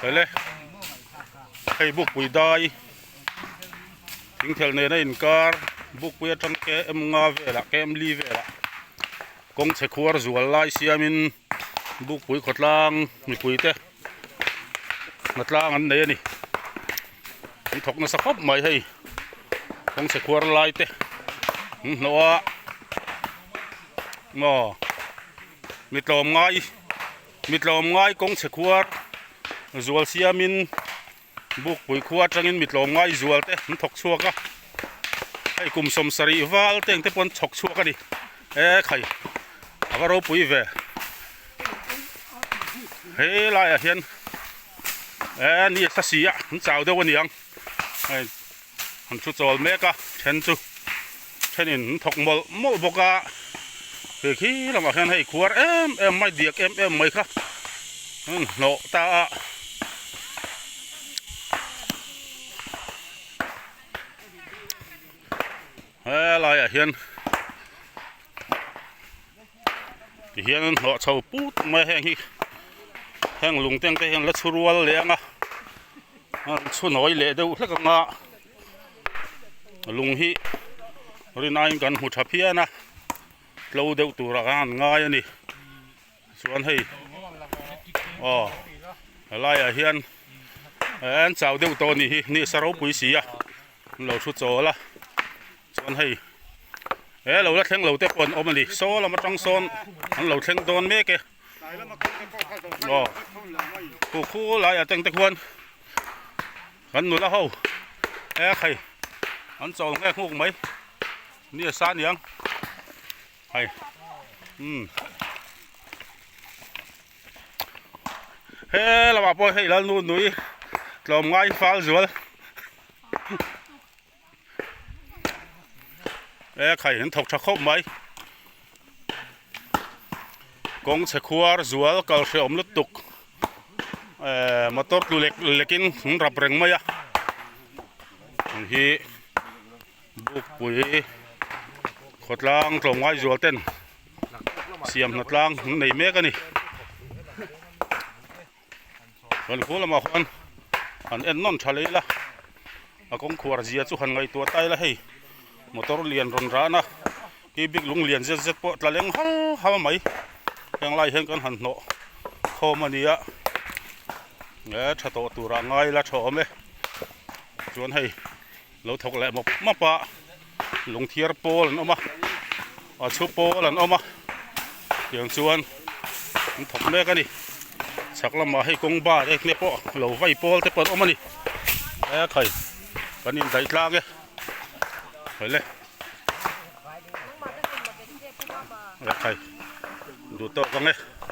Hele hei bukpui dai thingthel nena inkar bukpui atang km nga velah km li velah kawng chhe khuar zual lai siamin bukpui khawtlang mipui te hnatlang an nei a ni an thawk nasa khawp mai hei kawng chhe khuar lai te an hnawh a maw mi tlawm ngai mi tlawm ngai kawng chhe khuar zual siamin bukpui khua atangin mi tlawm ngai zual te an thawk chhuak a hei kum 70 val te ang te pawh an chhawk chhuak a ni e khai a va ropui ve he laiah hian e ni a thla si a an chau deuh a niang hei an thu chawl mek a then chu thenin an thawk mawlh mawlh bawk a hei khi lamah hian hei khuar em em mai diak em em mai kha an hnawh ta a. Helaiah hian tihian an hnawh chho put mai a heng hi heng lung te ang te hian la chhu rual leh ang a an chhu nawi leh deuh hlek ang a lung hi rin aiin kan hmu tha phian a tlo deuh turah khan an ngai a ni chuan hei aw helaiah hian an chau deuh tawh a nih hi ni sa ropui si a. An lo thu chawl a chuan hei he lo la thleng lo te pawh an awm a ni saw lam atang sawn an lo thleng dawn mek e aw khu khu laiah te ang te khuan kan nula ho he hei an chawl nghek nghuk mai ni a sa aniang hei umm he lamah pawh hei lal nu nui tlawm ngai fal zual. E khai an thawk tha khawp mai kawng chhe khuar zual kal hrehawm lutuk eh motor tlu lek lekin an rap reng mai a hei hi bukpui khawtlang tlawmngai zual ten siam hnatlang an nei mek a ni. Kan khu lamah khuan han en nawn tha leh ila a kawngkhuar zia chu han ngaihtuah ta ila hei motor lian rawn ran a cubic lung lian zet zet pawh tla leng hal hal mai heng lai hian kan han hnawh khawm a ni a e tha tawh turah ngai ila tha awm e chuan hei lo thawk leh mawp mawp a lungthiar pawl an awm a a chhu pawl an awm a tiang chuan an thawk mek a ni chhak lamah hei kawng bar te te pawh lo vai pawl te pawh an awm a ni e khai kan indaih tlang e hawile e khai duh tawk ang e.